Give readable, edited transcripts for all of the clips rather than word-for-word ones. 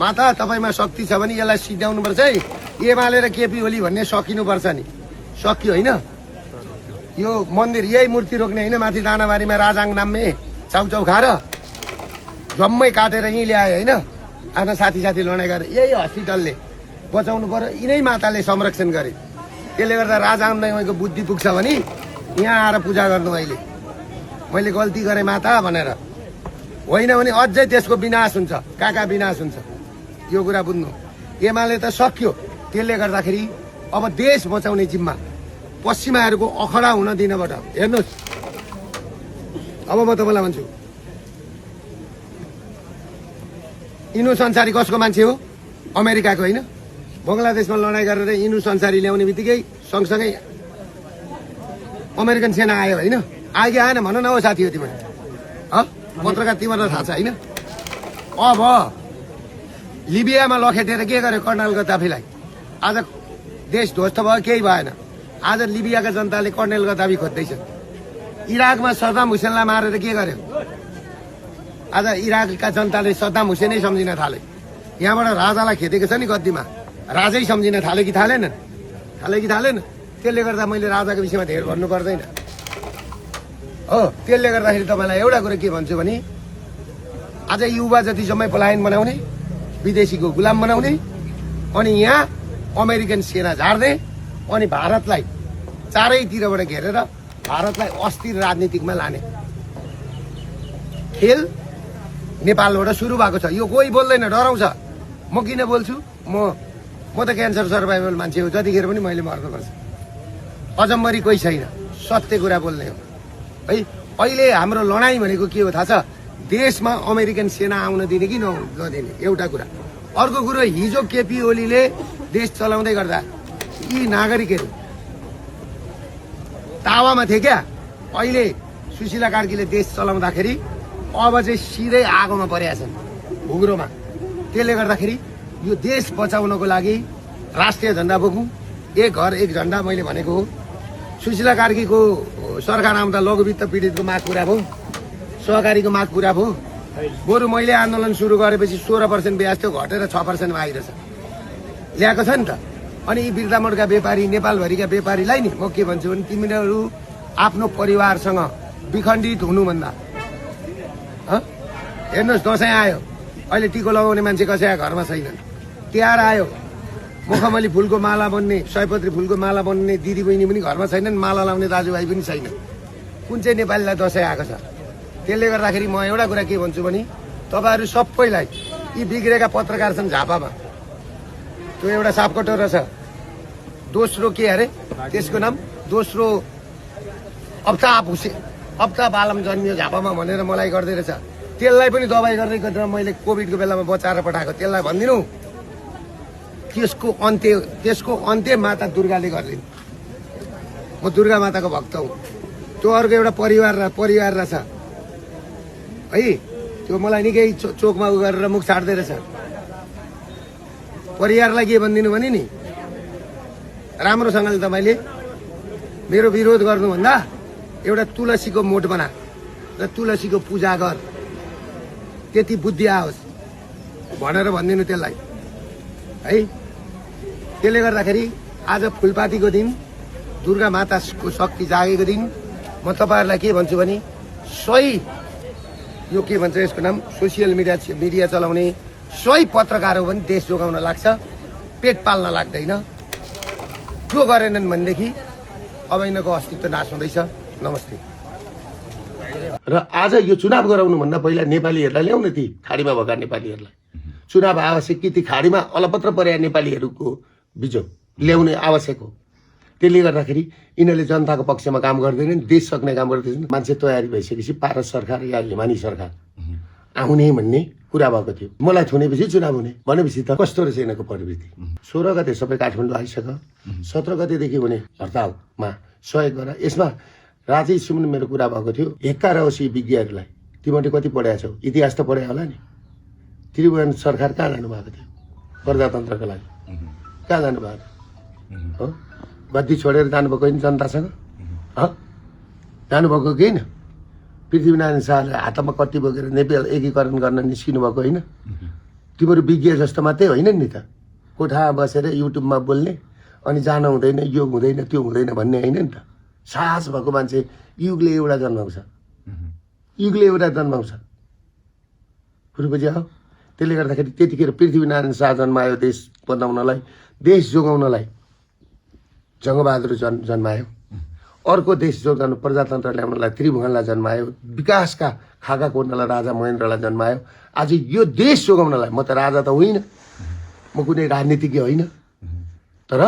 माता तपाईमा शक्ति छ भने यसलाई सिध्याउनुपर्छ है। एमाले र केपी ओली भन्ने सकिनुपर्छ नि। सकियो होइन? यो मन्दिर यही मूर्ति रोक्ने होइन, माथि दानाबारीमा राजाङ नाम्ने चाउचाउ खाएर जम्मै काटेर यहीँ ल्यायो होइन। आफ्ना साथी लडाइँ गरेर यही हस्पिटलले बचाउनु पर्यो, यिनै माताले संरक्षण गरे। त्यसले गर्दा राजाङ नाम्नेको बुद्धि पुग्छ भने यहाँ आएर पूजा गर्नु। मैले गल्ती गरेँ माता भनेर, होइन भने अझै त्यसको विनाश हुन्छ। कहाँ विनाश हुन्छ यो कुरा बुझ्नु। एमाले त सक्यो। त्यसले गर्दाखेरि अब देश बचाउने जिम्मा पश्चिमाहरूको अखडा हुन दिनबाट हेर्नुहोस्। अब म तपाईँलाई भन्छु, इनु संसारी कसको मान्छे हो? अमेरिकाको होइन। बङ्गलादेशमा लडाइँ गरेर इनु संसारी ल्याउने बित्तिकै सँगसँगै अमेरिकन सेना आयो होइन। आगे आएन भन न हो साथी हो तिमीले? पत्रकार तिमीलाई थाहा छ होइन? अब लिबियामा लखेटेर के गर्यो कर्णेल गद्दाफीलाई? आज देश ध्वस्त भयो, केही भएन। आज लिबियाका जनताले कर्णेल गद्दाफी खोज्दैछ। इराकमा सद्दाम हुसेनलाई मारेर के गर्यो? आज इराकका जनताले सद्दाम हुसेनै सम्झिन थाले। यहाँबाट राजालाई खेदेको छ नि गद्दीमा, राजै सम्झिन थाले कि थालेन? त्यसले गर्दा मैले राजाको विषयमा धेर भन्नु पर्दैन हो। त्यसले गर्दाखेरि तपाईँलाई एउटा कुरो के भन्छु भने, आज युवा जति जम्मै पलायन बनाउने, विदेशीको गुलाम बनाउने, अनि यहाँ अमेरिकन सेना झार्ने, अनि भारतलाई चारैतिरबाट घेरेर भारतलाई अस्थिर राजनीतिकमा लाने खेल नेपालबाट सुरु भएको छ। यो कोही बोल्दैन, डराउँछ। म किन बोल्छु? म त क्यान्सर सर्भाइभल मान्छे हो। जतिखेर पनि मैले मर्नुपर्छ। अजम्बरी कोही छैन, सत्य कुरा बोल्ने हो है। अहिले हाम्रो लडाइँ भनेको के हो थाहा छ? देशमा अमेरिकन सेना आउन दिने कि नदिने, एउटा कुरा। अर्को कुरो, हिजो केपी ओलीले देश चलाउँदै गर्दा यी नागरिकहरू तावामा थिए क्या। अहिले सुशीला कार्कीले देश चलाउँदाखेरि अब चाहिँ सिधै आगोमा परेका छन्, भुग्रोमा। त्यसले गर्दाखेरि यो देश बचाउनको लागि राष्ट्रिय झण्डा बोकौँ, एक घर एक झण्डा। मैले भनेको हो। सुशीला कार्कीको सरकार आउँदा लघुवित्त पीडितको माग पुरा भयो, सहकारीको माग पुरा भयो। बरु मैले आन्दोलन सुरु गरेपछि 16% ब्याज थियो, घटेर 6% आइरहेछ। ल्याएको छ नि त। अनि यी बिर्तामोडका व्यापारी, नेपालभरिका व्यापारीलाई नि म के भन्छु भने, तिमीहरू आफ्नो परिवारसँग विखण्डित हुनुभन्दा हेर्नुहोस्, दसैँ आयो, अहिले टिको लगाउने मान्छे कसैका घरमा छैनन्। तिहार आयो, मुखमली फुलको माला बन्ने, सयपत्री फुलको माला बन्ने दिदी बहिनी पनि घरमा छैनन्, माला लाउने दाजुभाइ पनि छैनन्। कुन चाहिँ नेपालीलाई दसैँ आएको छ? त्यसले गर्दाखेरि म एउटा कुरा के भन्छु भने, तपाईँहरू सबैलाई, यी बिग्रेका पत्रकार छन् झापामा, त्यो एउटा सापकटोरा छ, दोस्रो के अरे त्यसको नाम, दोस्रो अफ्ताब आलम जन्मियो झापामा भनेर मलाई गर्दै रहेछ। त्यसलाई पनि दबाई गर्दै गरेर मैले कोभिडको बेलामा बचाएर पठाएको। त्यसलाई भनिदिनु, त्यसको अन्त्य माता दुर्गाले गरिदिनु। म दुर्गा माताको भक्त हुँ। त्यो अर्को एउटा परिवार रहेछ है, त्यो मलाई निकै चोकमा उ गरेर मुख छाड्दै रहेछ। परिवारलाई के भनिदिनु भने नि, राम्रोसँगले तपाईँले मेरो विरोध गर्नुभन्दा एउटा तुलसीको मोठ बना र तुलसीको पूजा गर, त्यति बुद्धि आओस् भनेर भनिदिनु त्यसलाई है। त्यसले गर्दाखेरि आज फुलपातीको दिन, दुर्गा माताको शक्ति जागेको दिन, म तपाईँहरूलाई के भन्छु भने, सही यो के भन्छ यसको नाम, सोसियल मिडिया चलाउने सही पत्रकारहरू पनि देश जोगाउन लाग्छ, पेट पाल्न लाग्दैन। जो गरेनन् भनेदेखि अब यिनीहरूको अस्तित्व नाश हुँदैछ। नमस्ते। र आज यो चुनाव गराउनुभन्दा पहिला नेपालीहरूलाई ल्याउन, ती खाडीमा भएका नेपालीहरूलाई चुनाव आवश्यक कि ती खाडीमा अलपत्र परेका नेपालीहरूको बिजो ल्याउने आवश्यक हो। त्यसले गर्दाखेरि यिनीहरूले जनताको पक्षमा काम गर्दैनन्, देश सक्ने काम गर्दैछन्। मान्छे तयारी भइसकेपछि भारत सरकार या हिमानी सरकार आउने भन्ने कुरा भएको थियो। मलाई थुनेपछि चुनाव हुने भनेपछि त कस्तो रहेछ यिनीहरूको प्रवृत्ति। 16 गते सबै काठमाडौँ आइसक्यो, 17 गतेदेखि हुने हडतालमा सहयोग गर। यसमा राजेश सुमन मेरो कुरा भएको थियो, हेक्का रहोस् विज्ञहरूलाई, तिमीले कति पढाएको छौ? इतिहास त पढायो होला नि। त्रिभुवन सरकार कहाँ जानुभएको थियो प्रजातन्त्रको लागि? कहाँ जानुभएको हो? गद्दी छोडेर जानुभएको होइन जनतासँग? जानुभएको कि होइन? पृथ्वीनारायण शाहले हातमा कति बोकेर नेपाल एकीकरण गर्न निस्किनु भएको होइन? तिमीहरू विज्ञ जस्तो मात्रै होइन नि त, कोठामा बसेर युट्युबमा बोल्ने अनि जान हुँदैन, यो हुँदैन, त्यो हुँदैन भन्ने होइन नि त। साहस भएको मान्छे युगले एउटा जन्माउँछ, युगले एउटा जन्माउँछ। कुरो बुझ्यो? त्यसले गर्दाखेरि त्यतिखेर पृथ्वीनारायण शाह जन्मायो देश बनाउनलाई, देश जोगाउनलाई। जङ्गबहादुर जन्मायो। अर्को देश जोगाउन, प्रजातन्त्र ल्याउनलाई त्रिभुवनलाई जन्मायो। विकासका खाका कोर्नलाई राजा महेन्द्रलाई जन्मायो। आज यो देश जोगाउनलाई, म त राजा त होइन, म कुनै राजनीतिज्ञ होइन, तर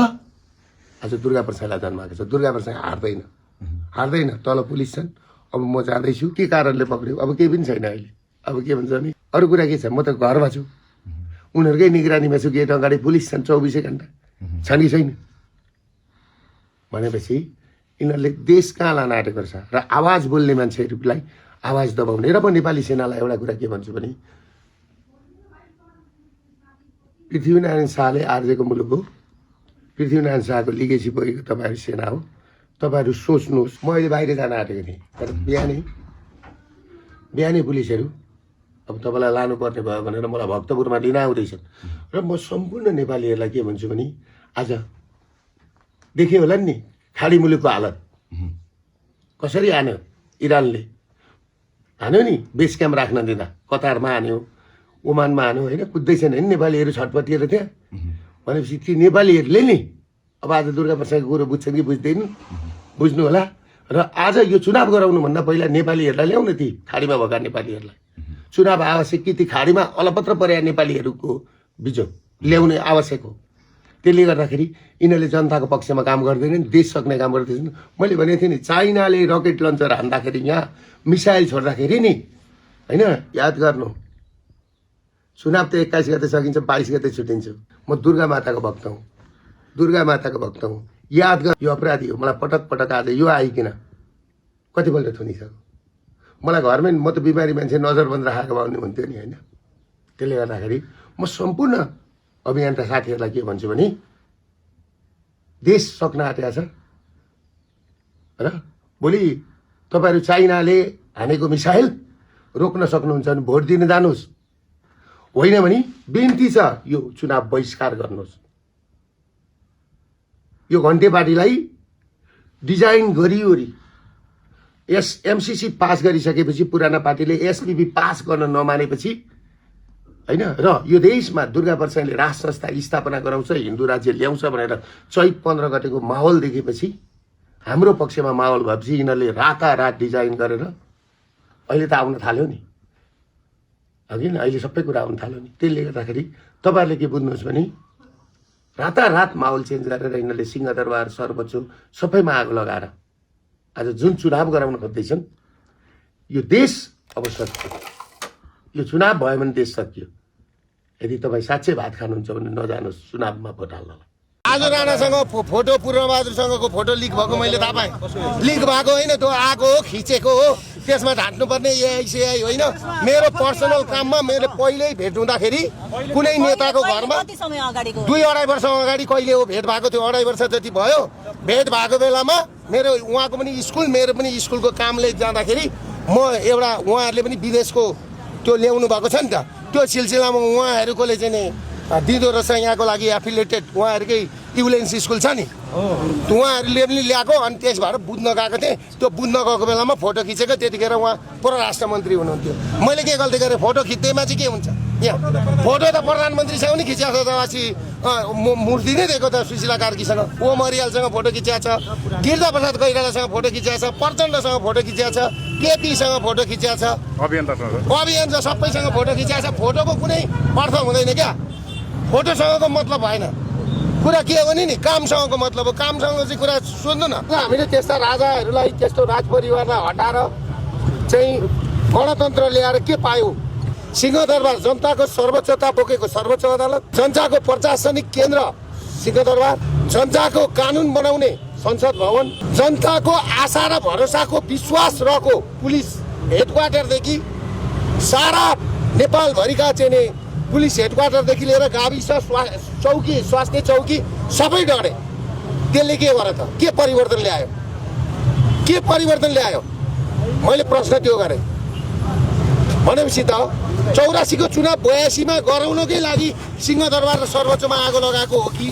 आज दुर्गाप्रसादलाई जन्माएको छ। दुर्गाप्रसाद हार्दैन, तल पुलिस छन्। अब म जाँदैछु, के कारणले पक्रियो अब केही पनि छैन अहिले। अब के भन्छ भने अरू कुरा के छ, म त घरमा छु, उनीहरूकै निगरानीमा छु, गेट अगाडि पुलिस छन् 24 घन्टा, छन् कि छैन भनेपछि यिनीहरूले देश कहाँ लान आँटेको रहेछ। र आवाज बोल्ने मान्छेहरूलाई आवाज दबाउने। र म नेपाली सेनालाई एउटा कुरा के भन्छु भने पृथ्वीनारायण शाहले आर्जेको मुलुक हो, पृथ्वीनारायण शाहको लिगेसी बोकेको तपाईँहरू सेना हो। तपाईँहरू सोच्नुहोस्। म अहिले बाहिर जान आँटेको थिएँ, तर बिहानै पुलिसहरू अब तपाईँलाई लानुपर्ने भयो भनेर मलाई भक्तपुरमा लिन आउँदैछन्। र म सम्पूर्ण नेपालीहरूलाई के भन्छु भने आज देख्यो होला नि खाडी मुलुकको हालत कसरी हान्यो। इरानले हान्यो नि, बेस क्याम्प राख्न दिँदा, कतारमा हान्यो, ओमानमा हान्यो, होइन कुद्दैछन् होइन नेपालीहरू छटपटिएर त्यहाँ। भनेपछि ती नेपालीहरूले नि अब आज दुर्गाप्रसादको कुरो बुझ्छन् कि बुझ्दैनन्, बुझ्नु होला। र आज यो चुनाव गराउनुभन्दा पहिला नेपालीहरूलाई ल्याउन, ती खाडीमा भएका नेपालीहरूलाई चुनाव आवश्यक कि ती खाडीमा अलपत्र परेका नेपालीहरूको बिजो ल्याउने आवश्यक हो। त्यसले गर्दाखेरि यिनीहरूले जनताको पक्षमा काम गर्दैनन्, देश सक्ने काम गर्दैछन्। मैले भनेको थिएँ नि, चाइनाले रकेट लन्चर हान्दाखेरि, यहाँ मिसाइल छोड्दाखेरि नि, होइन याद गर्नु, चुनाव त 21 गते सकिन्छ, 22 गते छुटिन्छु। म दुर्गा माताको भक्त हुँ, दुर्गा माताको भक्त हुँ। याद गर, यो अपराधी हो। मलाई पटक पटक आज यो आइकन कतिपल्ट थुनिसक्यो। मलाई घरमै, म त बिमारी मान्छे, नजरबन्द राखेको भए हुन्थ्यो नि, होइन। त्यसले गर्दाखेरि म सम्पूर्ण अभियन्ता साथीहरूलाई के भन्छु भने देश सक्न आँटेको छ। र भोलि तपाईँहरू चाइनाले हानेको मिसाइल रोक्न सक्नुहुन्छ भने भोट दिन जानुहोस्, होइन भने बिन्ती छ यो चुनाव बहिष्कार गर्नुहोस्। यो घन्टे पार्टीलाई डिजाइन गरिओरी एमसीसी पास गरिसकेपछि, पुराना पार्टीले एसपीपी पास गर्न नमानेपछि, होइन, र यो देशमा दुर्गाप्रसादले राज संस्था स्थापना गराउँछ, हिन्दू राज्य ल्याउँछ भनेर चैत 15 गतेको माहौल देखेपछि, हाम्रो पक्षमा माहौल भएपछि यिनीहरूले रातारात डिजाइन गरेर अहिले त आउन थाल्यो नि, अघि न अहिले सबै कुरा आउन थाल्यो नि। त्यसले गर्दाखेरि तपाईँहरूले के बुझ्नुहोस् भने रातारात माहौल चेन्ज गरेर यिनीहरूले सिंहदरबार, सर्वोच्च सबैमा आगो लगाएर आज जुन चुनाव गराउन खोज्दैछन्, यो देश अब सकियो। यो चुनाव भयो भने देश सकियो। यदि तपाईँ साँच्चै भात खानुहुन्छ भने नजानुहोस् चुनावमा भोट हाल्नलाई। आज राणासँग फोटो, पूर्णबहादुरसँगको फोटो लिक भएको मैले थाहा पाएँ। लिक भएको होइन, त्यो आएको हो, खिचेको हो। त्यसमा ढाँट्नुपर्ने एआइसिआई होइन। मेरो पर्सनल काममा मैले पहिल्यै भेट हुँदाखेरि कुनै नेताको घरमा 2-2.5 वर्ष अगाडि कहिले हो भेट भएको थियो, 2.5 वर्ष जति भयो। भेट भएको बेलामा मेरो उहाँको पनि स्कुल, मेरो पनि स्कुलको कामले जाँदाखेरि म एउटा, उहाँहरूले पनि विदेशको त्यो ल्याउनु भएको छ नि त, त्यो सिलसिलामा उहाँहरूकोले चाहिँ नि दिँदो रहेछ यहाँको लागि एफिलिएटेड उहाँहरूकै युलेन्स स्कुल छ नि, उहाँहरूले पनि ल्याएको। अनि त्यस भएर बुझ्न गएको थिएँ। त्यो बुझ्न गएको बेलामा फोटो खिचेको, त्यतिखेर उहाँ परराष्ट्र मन्त्री हुनुहुन्थ्यो। मैले के गल्ती गरेँ, फोटो खिच्दैमा चाहिँ के हुन्छ, यहाँ फोटो त प्रधानमन्त्रीसँग पनि खिचेको छ, अस्ति मूर्ति नै दिएको त सुशीला कार्कीसँग, ओम अरियालसँग फोटो खिचेको छ, गिरिजाप्रसाद कोइरालासँग फोटो खिचेको छ, प्रचण्डसँग फोटो खिचेको छ, केपीसँग फोटो खिचेको छ, अभियन्ता सबैसँग फोटो खिचेको छ। फोटोको कुनै अर्थ हुँदैन क्या, फोटोसँगको मतलब भएन। कुरा के हो भने नि कामसँगको मतलब हो। कामसँग चाहिँ कुरा सुन्नु न, हामीले त्यस्ता राजाहरूलाई, त्यस्तो राजपरिवारलाई हटाएर चाहिँ गणतन्त्र ल्याएर के पायौँ? सिंहदरबार, जनताको सर्वोच्चता बोकेको सर्वोच्च अदालत, जनताको प्रशासनिक केन्द्र सिंहदरबार, जनताको कानुन बनाउने संसद भवन, जनताको आशा र भरोसाको विश्वास रहेको पुलिस हेडक्वार्टरदेखि सारा नेपालभरिका चाहिँ पुलिस हेडक्वार्टरदेखि लिएर गाविस, चौकी, स्वास्थ्य चौकी सबै डरे। त्यसले के गर्यो त? के परिवर्तन ल्यायो? के परिवर्तन ल्यायो? मैले प्रश्न त्यो गरेँ। भनेपछि त 84 को चुनाव 82 मा गराउनकै लागि सिंहदरबार र सर्वोच्चमा आगो लगाएको हो कि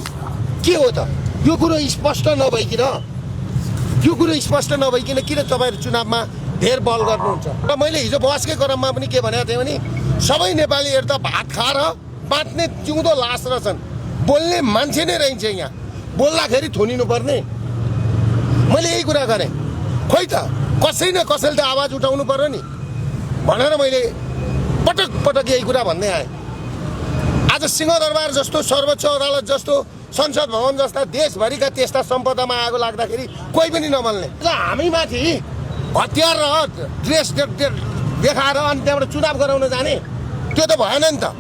के हो त? यो कुरो स्पष्ट नभइकिन किन तपाईहरु चुनावमा धेर बल गर्नुहुन्छ? र मैले हिजो बसकै क्रममा पनि के भनेको थिएँ भने सबै नेपालीहरु त भात खाएर बाँच्ने जिउँदो लास रहेछन्, बोल्ने मान्छे नै रहन्छ यहाँ, बोल्दाखेरि थुनिनु पर्ने। मैले यही कुरा गरेँ। खोइ त कसै न कसैले त आवाज उठाउनु पर्यो नि भनेर मैले पटक पटक यही कुरा भन्दै आएँ। आज सिंहदरबार जस्तो, सर्वोच्च अदालत जस्तो, संसद भवन जस्ता देशभरिका त्यस्ता सम्पदामा आगो लाग्दाखेरि कोही पनि नमल्ने। हामीमाथि हतियार र ड्रेस देखाएर अनि त्यहाँबाट चुनाव गराउन जाने, त्यो त भएन नि त।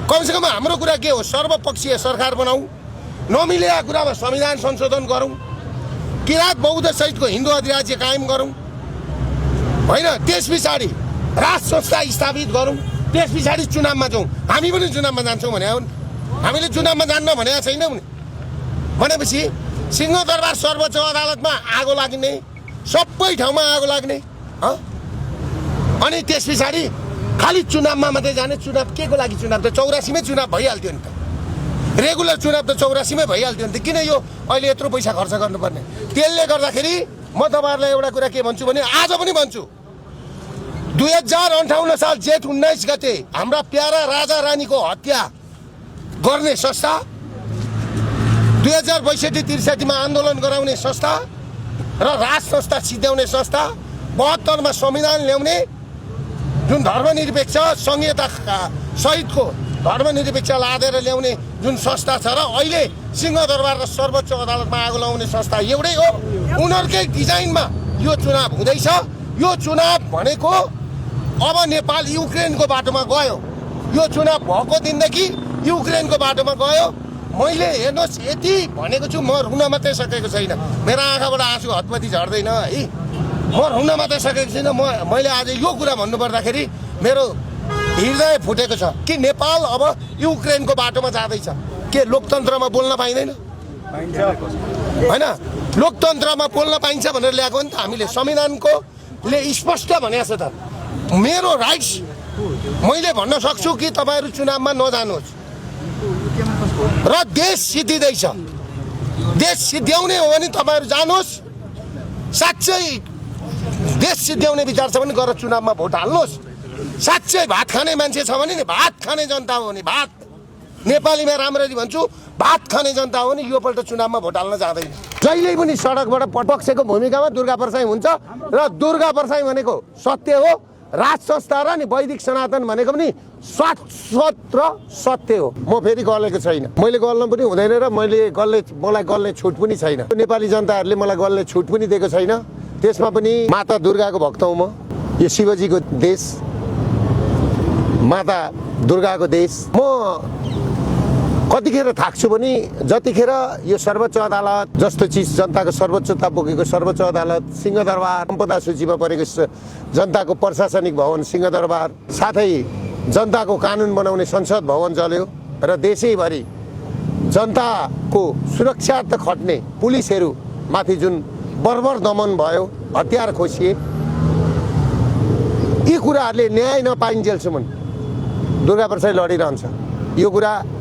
कमसेकम हाम्रो कुरा के हो? सर्वपक्षीय सरकार बनाऊ, नमिलेका कुरामा संविधान संशोधन गरौँ, किराँत बौद्ध सहितको हिन्दू अधिराज्य कायम गरौँ होइन, त्यस पछाडि राज संस्था स्थापित गरौँ, त्यस पछाडि चुनावमा जाउँ। हामी पनि चुनावमा जान्छौँ भने हो नि, हामीले चुनावमा जान्न भनेको छैनौँ नि। भनेपछि सिंहदरबार सर्वोच्च अदालतमा आगो लाग्ने, सबै ठाउँमा आगो लाग्ने, अनि त्यस पछाडि खालि चुनावमा मात्रै जाने। चुनाव के को लागि? चुनाव त 84 मै चुनाव भइहाल्थ्यो नि त, रेगुलर चुनाव त 84 मै भइहाल्थ्यो नि त। किन यो अहिले यत्रो पैसा खर्च गर्नुपर्ने? त्यसले गर्दाखेरि म तपाईँहरूलाई एउटा कुरा के भन्छु भने आज पनि भन्छु, 2058 साल जेठ 19 गते हाम्रा प्यारा राजा रानीको हत्या गर्ने संस्था, 2062-63 मा आन्दोलन गराउने संस्था र राज संस्था सिद्ध्याउने संस्था, 72 मा संविधान ल्याउने जुन धर्मनिरपेक्ष संहिता सहितको धर्मनिरपेक्ष लादेर ल्याउने जुन संस्था छ, र अहिले सिंहदरबार र सर्वोच्च अदालतमा आगो लगाउने संस्था एउटै हो। उनीहरूकै डिजाइनमा यो चुनाव हुँदैछ। यो चुनाव भनेको अब नेपाल युक्रेनको बाटोमा गयो। यो चुनाव भएको दिनदेखि युक्रेनको बाटोमा गयो। मैले हेर्नुहोस् यति भनेको छु, म रुन मात्रै सकेको छैन, मेरो आँखाबाट आँसु हतपति झर्दैन है, म रुन मात्रै सकेको छैन। मैले आज यो कुरा भन्नुपर्दाखेरि मेरो हृदय फुटेको छ कि नेपाल अब युक्रेनको बाटोमा जाँदैछ। के लोकतन्त्रमा बोल्न पाइँदैन? होइन, लोकतन्त्रमा बोल्न पाइन्छ भनेर ल्याएको नि त हामीले। संविधानकोले स्पष्ट भनेको छ त, मेरो राइट्स मैले भन्न सक्छु कि तपाईँहरू चुनावमा नजानुहोस् र देश सिद्धिँदैछ। देश सिद्ध्याउने हो भने तपाईँहरू जानुहोस्, साँच्चै देश सिद्ध्याउने विचार छ भने गएर चुनावमा भोट हाल्नुहोस्। साँच्चै भात खाने मान्छे छ भने नि, भात खाने जनता हो नि, भात नेपालीमा राम्ररी भन्छु, भात खाने जनता हो नि, योपल्ट चुनावमा भोट हाल्न जाँदैन। जहिल्यै पनि सडकबाट पक्षको भूमिकामा दुर्गा परसाई हुन्छ, र दुर्गा परसाई भनेको सत्य हो, राज संस्था र नि वैदिक सनातन भनेको पनि शाश्वत र सत्य हो। म फेरि गलेको छैन, मैले गल्न पनि हुँदैन, र मलाई गल्ने छुट पनि छैन। नेपाली जनताहरूले मलाई गल्ने छुट पनि दिएको छैन। त्यसमा पनि माता दुर्गाको भक्त हुँ म। यो शिवजीको देश, माता दुर्गाको देश। म कतिखेर थाक्छु भने जतिखेर यो सर्वोच्च अदालत जस्तो चिज, जनताको सर्वोच्चता बोकेको सर्वोच्च अदालत, सिंहदरबार सम्पदा सूचीमा परेको जनताको प्रशासनिक भवन सिंहदरबार, साथै जनताको कानुन बनाउने संसद भवन जल्यो, र देशैभरि जनताको सुरक्षार्थ खट्ने पुलिसहरू माथि जुन बर्बर दमन भयो, हतियार खोसिए, यी कुराहरूले न्याय नपाइन्जेलसम्म दुर्गा परसाई लडिरहन्छ। यो कुरा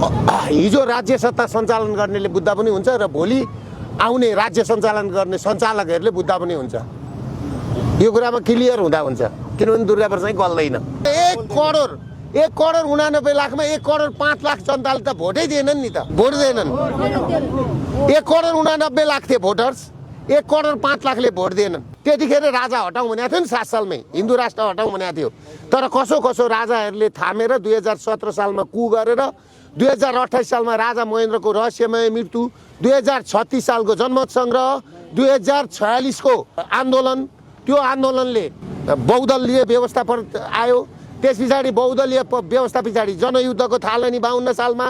हिजो राज्य सत्ता सञ्चालन गर्नेले बुझ्दा पनि हुन्छ, र भोलि आउने राज्य सञ्चालन गर्ने सञ्चालकहरूले बुझ्दा पनि हुन्छ। यो कुरामा क्लियर हुँदा हुन्छ, किनभने दुर्गा परसाई गल्दैन। 1 करोड 89 लाखमा 1 करोड 5 लाख जनताले त भोटै दिएनन् नि त, भोट दिएनन्। 1 करोड 89 लाख थिए भोटर्स, 1 करोड 5 लाखले भोट दिएनन्। त्यतिखेर राजा हटाउँ भनेको थियो नि, 7 सालमै हिन्दू राष्ट्र हटाउँ भनेको थियो। तर कसो राजाहरूले थामेर 2017 सालमा कु गरेर 2028 सालमा राजा महेन्द्रको रहस्यमय मृत्यु, 2036 सालको जनमत सङ्ग्रह, 2046 को आन्दोलन, त्यो आन्दोलनले बहुदलीय व्यवस्था आयो। त्यस पछाडि बहुदलीय व्यवस्था पछाडि जनयुद्धको थालनी 52 सालमा,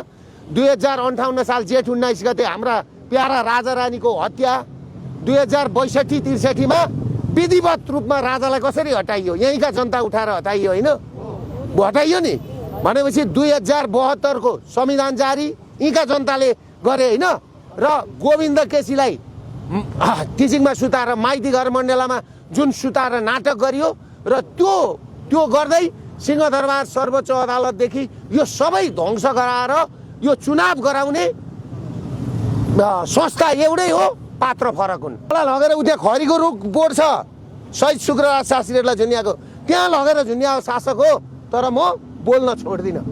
2058 साल जेठ 19 गते हाम्रा प्यारा राजा रानीको हत्या, 2062-63 मा विधिवत रूपमा राजालाई कसरी हटाइयो? यहीँका जनता उठाएर हटाइयो होइन, हटाइयो नि। भनेपछि 2072 को संविधान जारी यीका जनताले गरे होइन, र गोविन्द केसीलाई टिचिङमा सुताएर माइती घर मण्डलामा जुन सुताएर नाटक गरियो, र त्यो त्यो गर्दै सिंहदरबार सर्वोच्च अदालतदेखि यो सबै ध्वंस गराएर यो चुनाव गराउने संस्था एउटै हो, पात्र फरक हुन्। मलाई लगेर उठ्या खरीको रुख बोर्ड छ शहीद शुक्रराज शास्त्रीहरूलाई झुन्याएको, त्यहाँ लगेर झुन्याएको शासक हो। तर म बोल्न छोड्दिनँ,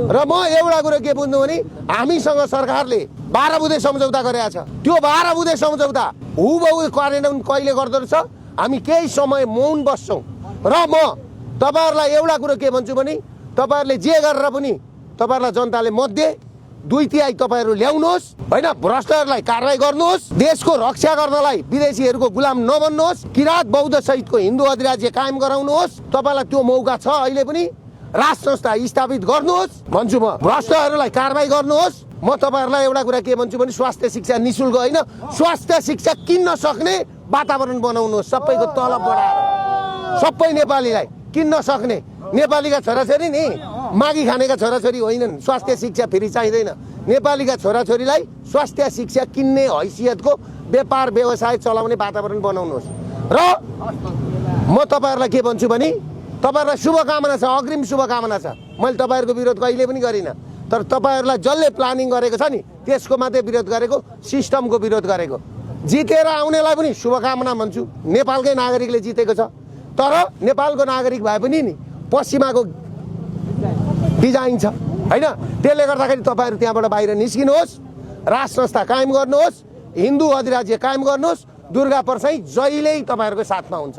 र म एउटा कुरो के बुझ्नु भने हामीसँग सरकारले 12 बुँदे सम्झौता गरेको छ। त्यो 12 बुँदे सम्झौता हुबहु कार्यान्वयन कहिले गर्दो रहेछ, हामी केही समय मौन बस्छौँ। र म तपाईँहरूलाई एउटा कुरो के भन्छु भने तपाईँहरूले जे गरेर पनि तपाईँहरूलाई जनताले मध्ये 2/3 तपाईँहरू ल्याउनुहोस् होइन, भ्रष्टहरूलाई कारवाही गर्नुहोस्, देशको रक्षा गर्नलाई विदेशीहरूको गुलाम नबन्नुहोस्, किराँत बौद्ध सहितको हिन्दू अधिराज्य कायम गराउनुहोस्। तपाईँलाई त्यो मौका छ अहिले पनि, राज संस्था स्थापित गर्नुहोस् भन्छु म, भ्रष्टहरूलाई कारवाही गर्नुहोस्। म तपाईँहरूलाई एउटा कुरा के भन्छु भने स्वास्थ्य शिक्षा निःशुल्क होइन, स्वास्थ्य शिक्षा किन्न सक्ने वातावरण बनाउनुहोस्, सबैको तलब बढाएर सबै नेपालीलाई किन्न सक्ने। नेपालीका छोराछोरी नि मागी खानेका छोराछोरी होइनन्, स्वास्थ्य शिक्षा फेरि चाहिँदैन। नेपालीका छोराछोरीलाई स्वास्थ्य शिक्षा किन्ने हैसियतको व्यापार व्यवसाय चलाउने वातावरण बनाउनुहोस्। र म तपाईँहरूलाई के भन्छु भने तपाईँहरूलाई शुभकामना छ, अग्रिम शुभकामना छ। मैले तपाईँहरूको विरोध कहिले पनि गरिनँ, तर तपाईँहरूलाई जसले प्लानिङ गरेको छ नि त्यसको मात्रै विरोध गरेको, सिस्टमको विरोध गरेको। जितेर आउनेलाई पनि शुभकामना भन्छु, नेपालकै नागरिकले जितेको छ। तर नेपालको नागरिक भए पनि नि पश्चिमाको डिजाइन छ होइन, त्यसले गर्दाखेरि तपाईँहरू त्यहाँबाट बाहिर निस्किनुहोस्, राज संस्था कायम गर्नुहोस्, हिन्दू अधिराज्य कायम गर्नुहोस्, दुर्गा परसाई जहिल्यै तपाईँहरूको साथमा हुन्छ।